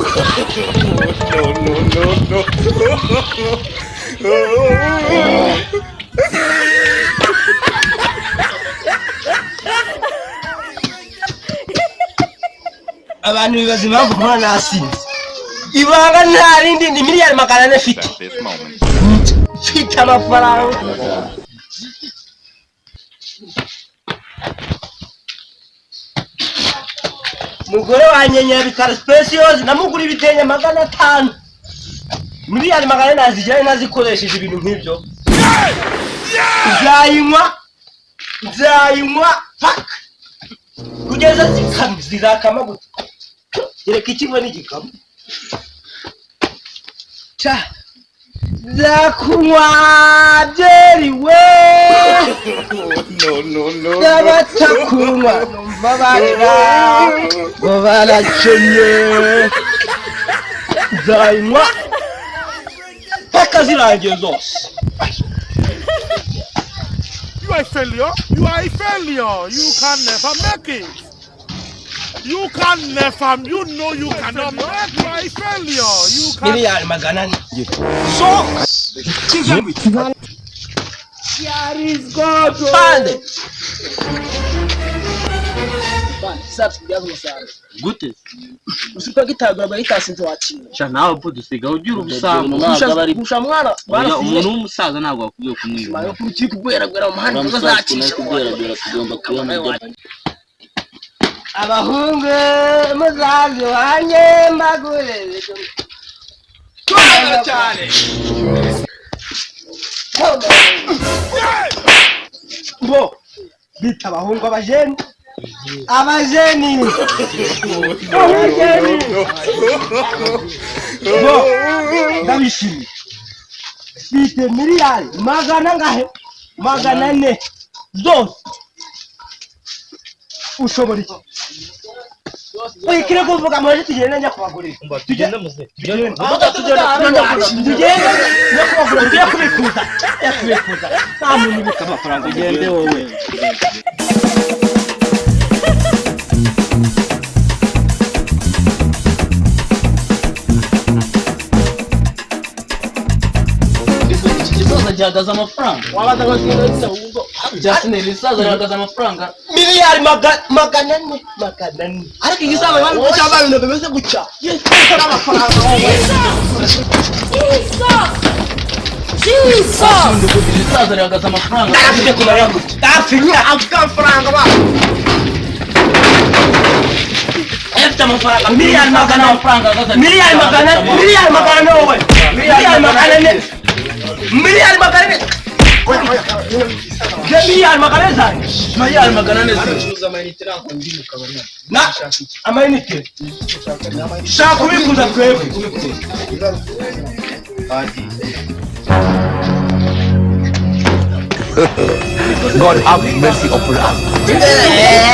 No, no, no, no. Abantu bibaza impamvu kuba nasinze. Ibanga nta rindi, ni miliyari 400 mfite. At this moment. Mfite amafaranga. Mugore wanyenyera bikara specials, namugura ibitenge 500. Miliyari 400 nazijyanye nazikoresheje ibintu nk'ibyo. Nzayinywa, nzayinywa paka kugeza zikamye. Zizakama gute? Kereka ikivo n'igikama. Ca nzakunywa byeri we. No, no, no, no. N'abatakunywa numva barira ngo barakenye. Nzayinywa paka zirangiye zose. You are a failure. You are a failure. You can never make it. You can never. You know you cannot make it. You are a failure. You can. Miliyari 400 so pande. Gute? Usuka gitagura gitasinze wakina. Sha nawe budu sigaho ugira ubusambo ntabwo aba ari Gusha mwana. Oya, umuntu w'umusaza ntabwo wakwiye kumwiba. Mayo kurukiko kugweragwera mu muhanda uzacisha. Kubweragwera tugomba kubona. Abahungu muzazi wanjye mbagure Cyane. Bo bita abahungu, abajeni, abajeni, abajeni. Bo ndabishimiye, mfite miliyari magana angahe? 400 zose. Ushobora iki? Wikire kuvuga amaje, tugende njya kubagurira. Tugende muze. Tugende, tugende njya kubagurira, tujye kubikuza, tujye kubikuza. Nta muntu ubika amafaranga. Tugende wowe. Iki gisaza gihagaze amafaranga. Wabaza ngo sinzi ubwo. Justin, iri saza rihagaze amafaranga. Miliyari 400, 400. Ariko igisaza bari cyambaye ibintu bimeze gutya. Iri saza rihagaze amafaranga. Ndafite kumara gutya, ndafite Afite amafaranga ba. Afite amafaranga miliyari 400. Amafaranga ahagaze. Miliyari 400, miliyari 400 wowe, miliyari 400, miliyari 400. Je miliyari 400 zanjye. Miliyari 400 zi. Acuruza amayinite, ntabwo ndi mu kabari. Na amayinite shaka kubikuza twebwe. God have mercy upon us.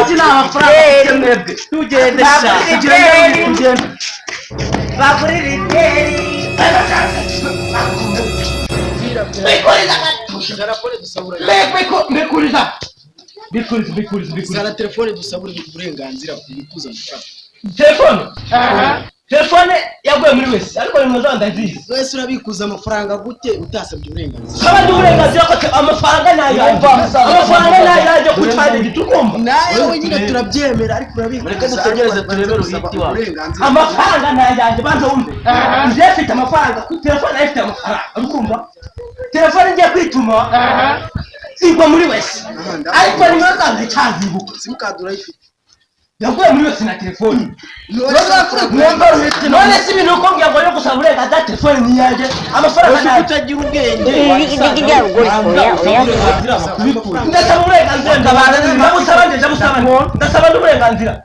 Iki ni amafaranga mwebwe. Tugende sha. Tugende, tugende. Bagurira ibyeri. Mbikuriza, mbikuriza, mbikuriza, mbikuriza. Zana telefone dusabure uburenganzira kubikuza amafaranga. Telefone, telefone yaguye muri wese, ariko nimero zawe ndazizi. Wese urabikuza amafaranga gute utasabye uburenganzira? Kaba ndi uburenganzira ko amafaranga ni ayanjye, amafaranga ni ayanjye ku cyane gitukumva. Nawe wenyine turabyemera, ariko urabikuza. Mureke dutegereze turebe Gusaba Ruhiti wacu. uburenganzira. Amafaranga ni ayanjye, banza wumve. Njye mfite amafaranga ku telefone, nayo ifite amafaranga, uri kumva? Telefone ngiye kwituma igwa muri wese, ariko nimero zanjye ndacyazibuka. Simukadi urayifite? Yaguye muri wese na telefone. None si ibintu uko ngira ngo yo gusaba uburenganzira? Telefone ni iyanjye, amafaranga ni ayanjye. Utagira ubwenge. Ndasaba uburenganzira, ndabusaba nde? Ndabusaba nde? Ndasaba n'uburenganzira.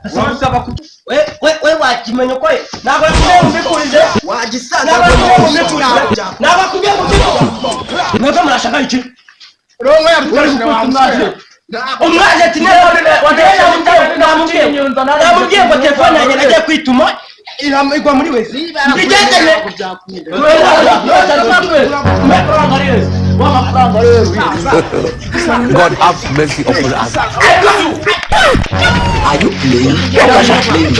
We we we, wakimenya ko ntabwo nakubwiye ngo mbikurize. Wagisaza. Ntabwo nakubwiye ngo mbikurize, ntabwo nakubwiye ngo mbikurize. Mwebwe murashaka iki? Rongo ya. Umwajenti. Namubwiye ngo telefone yanjye nagiye kwituma. Igwa muri wese. Tugendane. God have mercy upon us. Are you playing? What are you playing?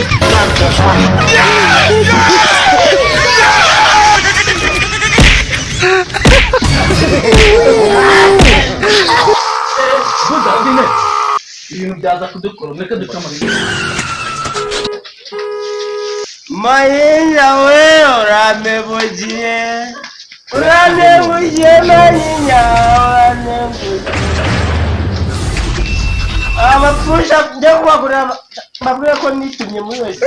Ibintu byaza kudukora, mureke duce amabiri. Mayinya we, uramebugiye, uramebugiye mayinya, uramebugiye. Abapfusha njya kubagurira, mbabwire ko nitumye muri wese.